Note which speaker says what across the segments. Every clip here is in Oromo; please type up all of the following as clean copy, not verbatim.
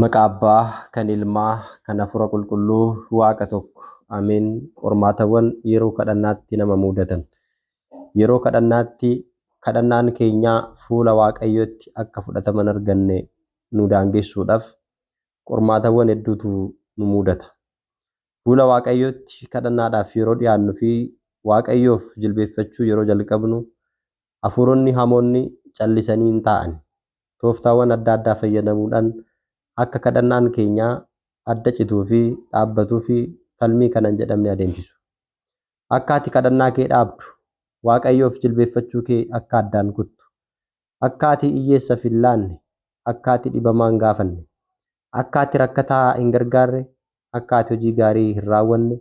Speaker 1: Maqaa Abbaa, kan Ilmaa, kan Hafuura Qulqulluu, Waaqa tokko. Ameen. Qormaatawwan yeroo kadhannaatti nama mudatan. Yeroo kadhannaatti kadhannaan keenya fuula Waaqayyootti akka fudhatama hin arganne nu daangessuudhaaf qormaatawwan hedduutu nu mudata. Fuula Waaqayyootti kadhannaadhaaf yeroo dhiyaannuu fi Waaqayyoof jilbeeffachuu yeroo jalqabnu hafuuronni hamoonni callisanii hin taa'an. Tooftaawwan adda addaa fayyadamuudhaan akka kadhannaan keenya adda cituu fi dhaabbatuu fi falmii kana hin jedhamne adeemsisu. Akka ati kadhannaa kee dhaabdu, Waaqayyoof jilbeeffachuu kee akka addaan kuttu, akka ati hiyyeessaaf hin laanne, akka ati dhibamaa hin gaafanne, akka ati rakkataa hin gargaarre, akka ati hojii gaarii hin raawwanne,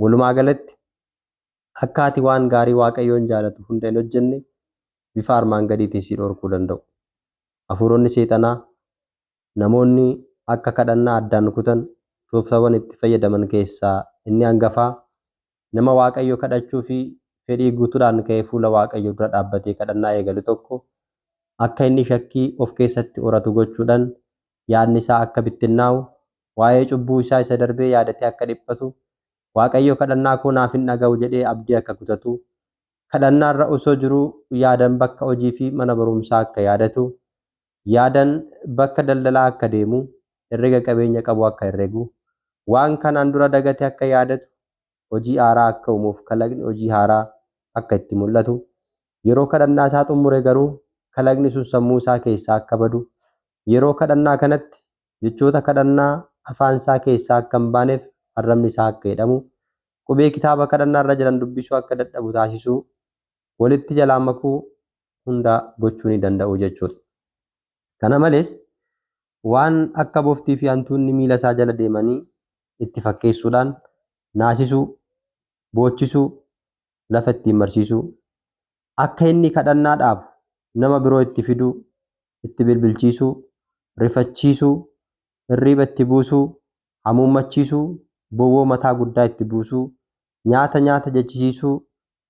Speaker 1: walumaa galatti akka ati waan gaarii Waaqayyoon jaalatu hunda hin hojjenne bifa armaan gadiitiin si dhorkuu danda'u. Hafuuronni seexanaa namoonni akka kadhannaa addaan kutan tooftaawwan itti fayyadaman keessaa inni hangafaa nama Waaqayyo kadhachuu fi fedhii guutuudhaan ka'ee fuula Waaqayyo dura dhaabbatee kadhannaa eegalu tokko akka inni shakkii of keessatti horatu gochuudhaan yaadni isaa akka bittinnaa'u, waa'ee cubbuu isaa isa darbee yaadatee akka dhiphatu, Waaqayyo kadhannaa koo naaf hin dhaga'u jedhee abdii akka kutatu, kadhannaarra osoo jiruu yaadan bakka hojii fi mana barumsaa akka yaadatu, yaadan bakka daldalaa akka deemu, herrega qabeenya qabu akka herregu, waan kanaan dura dagate akka yaadatu, hojii haaraa akka uumuuf kalaqni hojii haaraa akka itti mul'atu, yeroo kadhannaa isaa xumure garuu kalaqni sun sammuu isaa keessaa akka badu, yeroo kadhannaa kanatti jechoota kadhannaa afaan isaa keessaa akka hin baaneef arrabni isaa akka hidhamu, qubee kitaaba kadhannaa irra jiran dubbisuu akka dadhabu taasisuu, walitti jalaa makuu hunda gochuu ni danda'u jechuudha. Kana malees waan akka boftii fi hantuunni miila isaa jala deemanii itti fakkeessuudhaan naasisuu, boochisuu, lafa ittiin marsiisuu, akka inni kadhannaa dhaabu nama biroo itti fiduu, itti bilbilchiisuu, rifachiisuu, hirriiba itti buusuu, hamuummachiisuu, bowwoo mataa guddaa itti buusuu, nyaata nyaata jechisiisuu,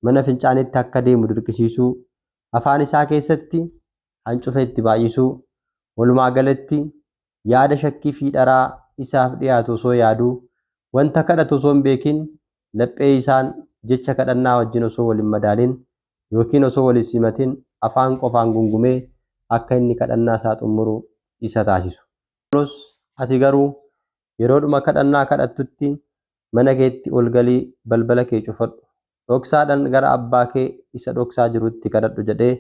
Speaker 1: mana fincaanitti akka deemu dirqisiisuu, afaan isaa keessatti hancufa itti baay'isuu, walumaa galatti yaada shakkii fi dharaa isaaf dhiyaatu osoo yaaduu, wanta kadhatu osoo hin beekin laphee isaan jecha kadhannaa wajjin osoo wal hin madaalin yookiin osoo wal hin simatin afaan qofaan gungumee akka inni kadhannaa isaa xumuru isa taasisu. Phaawulos ati garuu yeroodhuma kadhannaa kadhattutti mana keetti ol galii balbala kee cufadhu. Dhoksaadhaan gara abbaa kee isa dhoksaa jirutti kadhadhu jedhee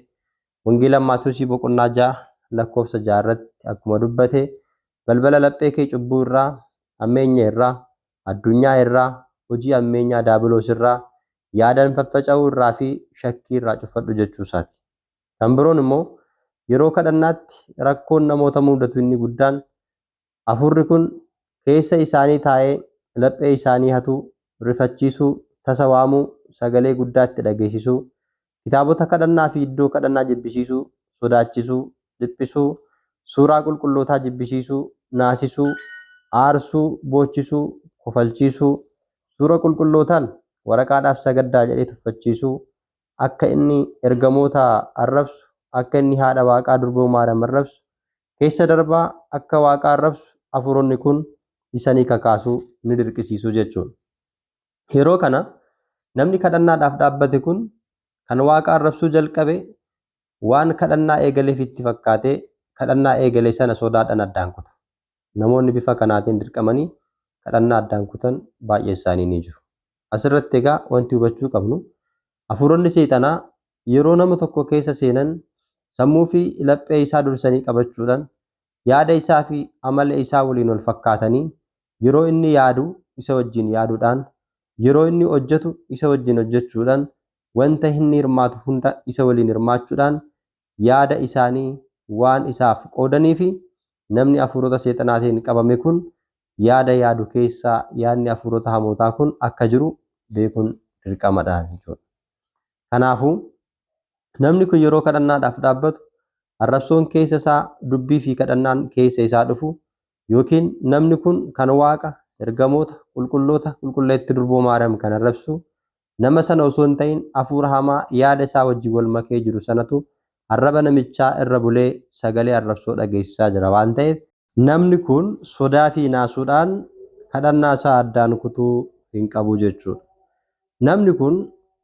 Speaker 1: Wangeela Maatiyoosii boqonnaa 6 lakkoofsa 6 irratti akkuma dubbate balbala laphee kee cubbuu irraa, hammeenya irraa, addunyaa irraa, hojii hammeenyaa daabiloos irraa, yaadaan faffaca'uu irraa fi shakkii irraa cufadhu jechuu isaati. Kan biroon immoo yeroo kadhannaatti rakkoon namoota mudatu inni guddaan hafuurri kun keessa isaanii taa'ee laphee isaanii hatuu, rifachiisuu, tasa waamuu, sagalee guddaa itti dhageessisuu, kitaabota kadhannaa fi iddoo kadhannaa jibbisiisuu, sodaachisuu, dhiphisuu, suuraa qulqullootaa jibbisiisuu, naasisuu, aarsuu, boochisuu, kofalchiisuu, suura qulqullootaan waraqaadhaaf sagaddaa jedhee tuffachiisuu, akka inni ergamoota arrabsu, akka inni haadha waaqaa durboo Maariyaam arrabsu, keessa darbaa akka waaqaa arrabsu hafuuronni kun isa ni kakaasuu, ni dirqisiisuu jechuudha. Yeroo kana namni kadhannaadhaaf dhaabbate kun kan waaqa arrabsuu jalqabe waan kadhannaa eegaleef itti fakkaatee kadhannaa eegale sana sodaadhaan addaan kuta. Namoonni bifa kanaatiin dirqamanii kadhannaa addaan kutan baay'ee isaanii ni jiru. Asirratti egaa wanti hubachuu qabnu hafuuronni seexanaa yeroo nama tokko keessa seenan sammuu fi laphee isaa dursanii qabachuudhaan yaada isaa fi amala isaa waliin wal fakkaatanii yeroo inni yaadu isa wajjin yaaduudhaan yeroo inni hojjetu isa wajjin hojjechuudhaan wanta inni hirmaatu hunda isa waliin hirmaachuudhaan yaada isaanii waan isaaf qoodanii fi namni hafuurota seexanaatiin qabame kun yaada yaadu keessaa yaadni hafuurota hamootaa kun akka jiru beekuun dirqamadha jechuudha. Kanaafuu namni kun yeroo kadhannaadhaaf dhaabbatu arrabsoon keessa isaa dubbii fi kadhannaan keessa isaa dhufu yookiin namni kun kan waaqa ergamoota qulqulloota qulqulleetti durboo Maariyaam kan arrabsu nama sana osoo hin ta'in hafuura hamaa yaada isaa wajjin wal makee jiru sanatu arraba namichaa irra bulee sagalee arrabsoo dhageessisaa jira waan ta'eef Namni kun sodaa fi naasuudhaan kadhannaa isaa addaan kutuu hin qabu jechuudha. Namni kun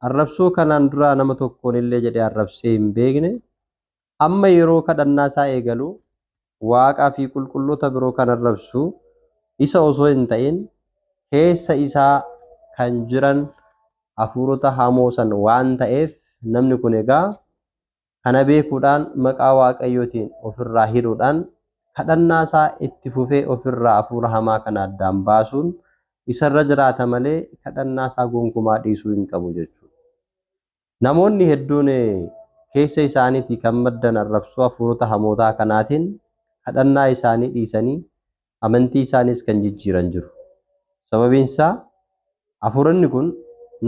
Speaker 1: arrabsoo kanaan duraa nama tokkoon illee jedhee arrabsee hin beekne amma yeroo kadhannaa isaa eegalu Waaqaa fi qulqulloota biroo kan arrabsu isa osoo hin ta'in keessa isaa kan jiran hafuurota hamoo san waan ta'eef namni kun egaa kana beekuudhaan maqaa Waaqayyootiin ofirraa hidhuudhaan kadhannaa isaa itti fufee ofirraa hafuura hamaa kana addaan baasuun isarra jiraata malee kadhannaa isaa gonkumaa dhiisuu hin qabu jechuudha. Namoonni hedduun keessa isaaniitii kan maddan arrabsoo hafuurota hamootaa kanaatiin kadhannaa isaanii dhiisanii amantii isaaniis kan jijjiiran jiru. Sababiin isaa hafuuronni kun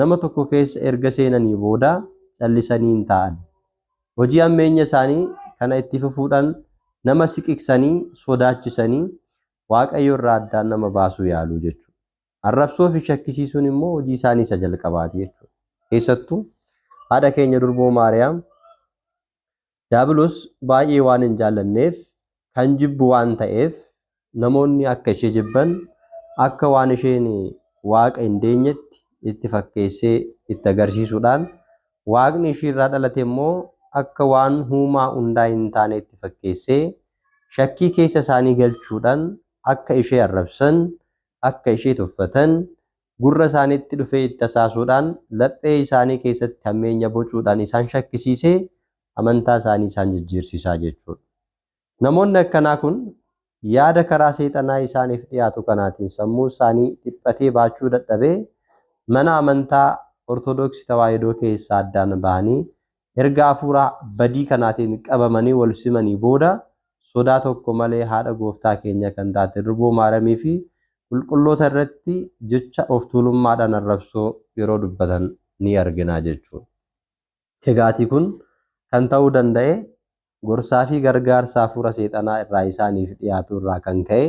Speaker 1: nama tokko keessa erga seenanii booda callisanii hin taa'an. Hojii hammeenya isaanii kana itti fufuudhaan nama siqiqsanii sodaachisanii Waaqayyo irraa addaan nama baasuu yaalu jechuudha. Arrabsoo fi shakkisiisuun immoo hojii isaanii isa jalqabaati jechuudha. Keessattuu haadha keenya durboo Maariyaam Daabiloos baay'ee waan hin jaallanneef kan jibbu waan ta'eef namoonni akka ishee jibban akka waan isheen Waaqa hin deenyetti itti fakkeessee itti agarsiisuudhaan Waaqni ishee irraa dhalate immoo akka waan uumaa hundaa hin taane itti fakkeessee shakkii keessa isaanii galchuudhaan akka ishee arrabsan, akka ishee tuffatan, gurra isaaniitti dhufee itti hasaasuudhaan laphee isaanii keessatti hammeenya bocuudhaan isaan shakkisiisee amantaa isaanii isaan jijjiirsisaa jechuudha. Namoonni akkanaa kun yaada karaa seexanaa isaaniif dhiyaatu kanaatiin sammuu isaanii dhiphatee baachuu dadhabee mana amantaa Ortodoksii Tawaahidoo keessaa addaan bahanii erga hafuura badii kanaatiin qabamanii wal simanii booda sodaa tokko malee haadha gooftaa keenya kan taate durboo Maaramii fi qulqulloota irratti jecha of tuulummaadhaan arrabsoo yeroo dubbatan ni argina jechuudha. Egaatii kun kan ta'uu danda'e gorsaa fi gargaarsa hafuura seexanaa irraa isaaniif dhiyaatu irraa kan ka'e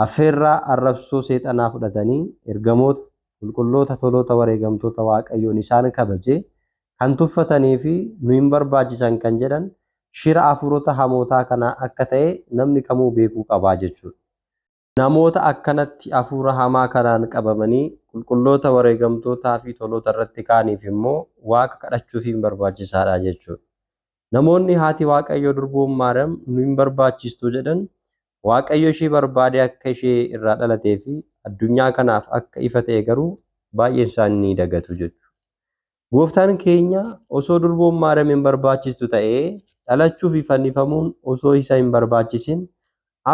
Speaker 1: affeerraa arrabsoo seexanaa fudhatanii ergamoota qulqulloota toloota wareegamtoota Waaqayyoon isaan kabaje kan tuffatanii fi nu hin barbaachisan kan jedhan shira hafuurota hamootaa kanaa akka ta'e namni kamuu beekuu qabaa jechuudha. Namoota akkanatti hafuura hamaa kanaan qabamanii qulqulloota wareegamtootaa fi toloota irratti ka'aniif immoo Waaqa kadhachuufiin barbaachisaadha jechuudha. Namoonni haati Waaqayyoo durboon Maariyaam nu hin barbaachistu jedhan Waaqayyo ishee barbaadee akka ishee irraa dhalatee fi addunyaa kanaaf akka ifa ta'e garuu baay'een isaanii ni dagatu jechuudha. Gooftaan keenya osoo durboon Maariyaam hin barbaachistu ta'ee dhalachuu fi fannifamuun osoo isa hin barbaachisin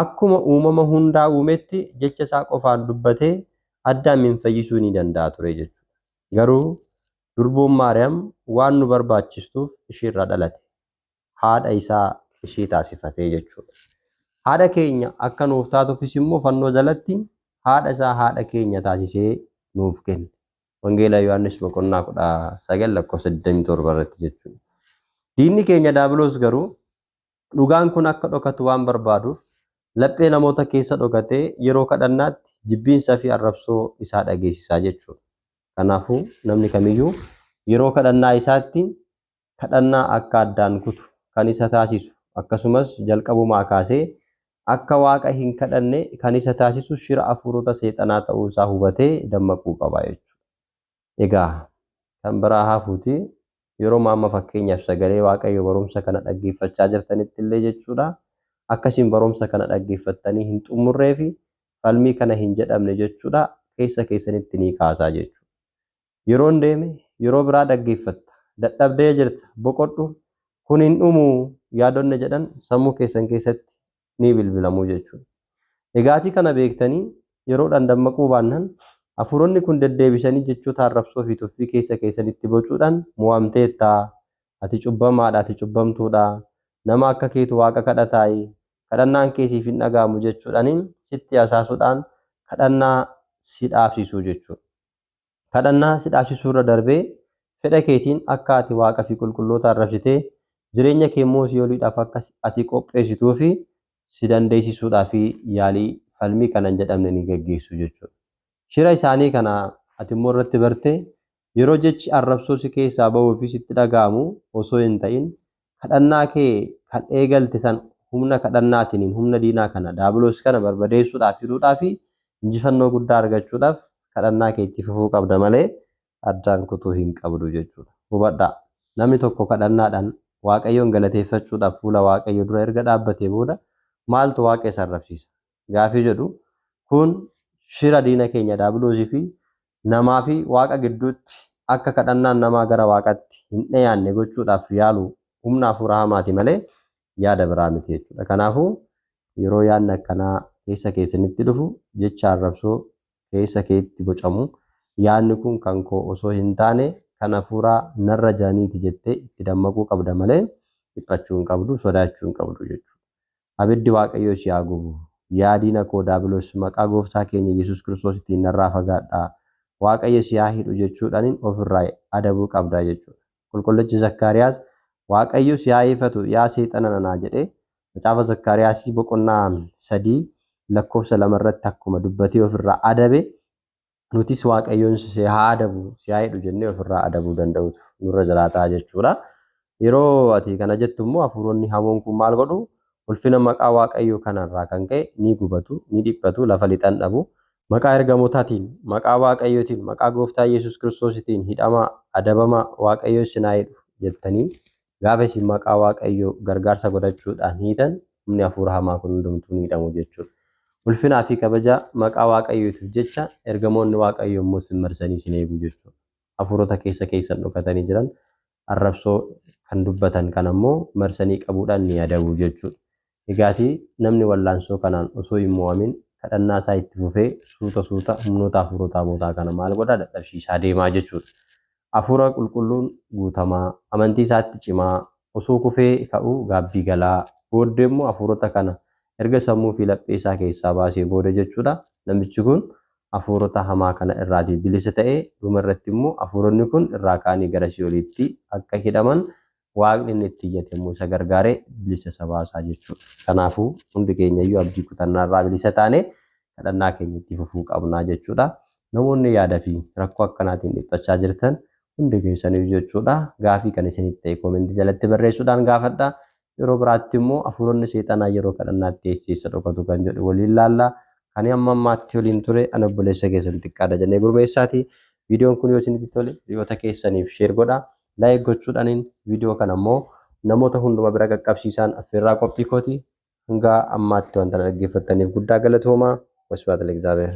Speaker 1: akkuma uumama hundaa uumetti jecha isaa qofaan dubbatee Addaamiin fayyisuu ni danda'a ture jechuudha. Garuu durboon Maariyaam waan nu barbaachistuuf isheerraa dhalate. Haadha isaa ishee taasifatee jechuudha. Haadha keenya akka nuuf taatuufis immoo fannoo jalatti haadha isaa haadha keenya taasisee nuuf kenne. Wangeela Yohaannis boqonnaa 19 lakkoofsa 27 irratti jechuudha. Diinni keenya Daabiloos garuu dhugaan kun akka dhokatu waan barbaaduuf laphee namoota keessa dhokatee yeroo kadhannaatti jibbiinsa fi arrabsoo isaa dhageessisaa jechuudha. Kanaafuu namni kamiyyuu yeroo kadhannaa isaatti kadhannaa akka addaan kutu kan isa taasisu akkasumas jalqabumaa kaasee akka Waaqa hin kadhanne kan isa taasisu shira hafuurota seexanaa ta'uu isaa hubatee dammaquu qaba jechuudha. Egaa kan biraa hafuuti yeroo amma fakkeenyaaf sagalee Waaqayyo barumsa kana dhaggeeffachaa jirtanitti illee jechuudha. Akkasiin barumsa kana dhaggeeffattanii hin xumurree fi falmii kana hin jedhamne jechuudha keessa keessanitti ni kaasaa jechuudha. Yeroon deeme yeroo biraa dhaggeeffatta. Dadhabdee jirta boqodhu kun hin dhumu yaadonni jedhan sammuu keessan keessatti ni bilbilamu jechuudha. Egaatii kana beektanii yeroodhaan dammaquu baannaan hafuuronni kun deddeebisanii jechoota arrabsoo fi tuffii keessa keessanitti bocuudhaan mo'amteetta, ati cubbamaadha, ati cubbamtuudha, nama akka keetu Waaqa kadhataayi, kadhannaan kee siif hin dhaga'amu jechuudhaan sitti hasaasuudhaan kadhannaa si dhaabsisuu jechuudha. Kadhannaa si dhaabsisuu irra darbee fedha keetiin akka ati Waaqa fi qulqulloota arrabsitee jireenya kee immoo si'ooliidhaaf akka ati qopheessituu fi si dandeessisuudhaaf yaalii falmii kana hin jedhamne ni geggeessu jechuudha. Shira isaanii kana ati immoo irratti bartee yeroo jechi arrabsoo si keessaa bahuu fi sitti dhaga'amu osoo hin ta'in kadhannaa kee kan eegalte san humna kadhannaatiin humna diinaa kana daabiloos kana barbadeessuudhaaf hidhuudhaaf injifannoo guddaa argachuudhaaf kadhannaa kee itti fufuu qabda malee addaan kutuu hin qabdu jechuudha. Hubadhaa, namni tokko kadhannaadhaan Waaqayyoon galateeffachuudhaaf fuula Waaqayyoo dura erga dhaabbatee booda maaltu Waaqa isa arrabsiisa? Gaafii jedhu kun shira diina keenya daabiloosii fi namaa fi Waaqa gidduutti akka kadhannaan namaa gara Waaqaatti hin dhiyaanne gochuudhaaf yaalu humna hafuura hamaati malee yaada biraa miti jechuudha. Kanaafuu yeroo yaadni akkanaa keessa keessanitti dhufu jecha arrabsoo keessa keetti bocamu yaadni kun kan koo osoo hin taane kan hafuuraa narra jiraniiti jettee itti dammaquu qabda malee dhiphachuu hin qabdu, sodaachuu hin qabdu jechuudha. Abiddi Waaqayyoo si haa gubu. Yaa diina koo daabiloos maqaa gooftaa keenya Yesuus Kiristoositiin narraa fagaadhaa. Waaqayyo si haa hidhu jechuudhaan ofirraa adabuu qabda jechuudha. Qulqullichi Zakkaariyaas Waaqayyo si haa ifatu yaa seexana nanaa jedhee macaafa Zakkaariyaasii boqonnaa 3 lakkoofsa 2 irratti akkuma dubbatee ofirraa adabe nutis Waaqayyoon si haa adabu si haa hidhu jennee ofirraa adabuu danda'utu nurra jiraataa jechuudha. Yeroo ati kana jettu immoo hafuuronni hamoon kun maal godhu? Ulfina maqaa Waaqayyoo kanarraa kan ka'e ni gubatu, ni dhiphatu, lafa lixan dhabu. Maqaa ergamootaatiin, maqaa Waaqayyootiin, maqaa gooftaa Yesuus Kiristoositiin hidhamaa, adabamaa, Waaqayyo isin haa hidhu jettanii gaafa isin maqaa Waaqayyoo gargaarsa godhachuudhaan hiitan humni hafuura hamaa kun hundumtuu ni hidhamu jechuudha. Ulfinaa fi kabaja maqaa Waaqayyootiif jecha ergamoonni Waaqayyoo immoo isin marsanii isin eegu jechuudha. Hafuurota keessa keessan dhokatanii jiran arrabsoo kan dubbatan kan ammoo marsanii qabuudhaan ni adabu jechuudha. Egaatii namni wallaansoo kanaan osoo hin mo'amin kadhannaa isaa itti fufee suuta suuta humnoota hafuurota hamootaa kana maal godhaa dadhabsiisaa deemaa jechuudha. Hafuura qulqulluun guutamaa, amantii isaatti cimaa, osoo kufee ka'uu gaabbii galaa, booddee immoo hafuurota kana erga sammuu fi laphee isaa keessaa baasee booda jechuudha. Namichi kun hafuurota hamaa kana irraatii bilisa ta'ee dhuma irratti immoo hafuuronni kun irraa ka'anii gara si'ooliitti akka hidhaman Waaqni inni itti iyyate immoo isa gargaaree bilisa isa baasaa jechuudha. Kanaafuu hundi keenya iyyuu abdii kutannaa irraa bilisa taane kadhannaa keenya itti fufuu qabnaa jechuudha. Namoonni yaada fi rakkoo akkanaatiin dhiphachaa jirtan hundi keessaniyyuu jechuudha. Gaafii kan isinitti ta'e koomentii jalatti barreessuudhaan gaafadha. Yeroo biraatti immoo hafuuronni seexanaa yeroo kadhannaatti eessa eessa dhokatu kan jedhu waliin laalla. Kan hamma ammaatti waliin ture ana obboleessa keessan xiqqaadha jennee gurmeessaati. Viidiyoon kun yoo isinitti tole hiriyoota keessaniif sheer godhaa. Like gochuudhaaniin viidiyoo kana immoo namoota hunduma bira qaqqabsiisaan affeerraa qophii kooti. Hanga ammaatti wanta na dhaggeeffattaniif guddaa galatoomaa. Wasbaat Legzaabeer.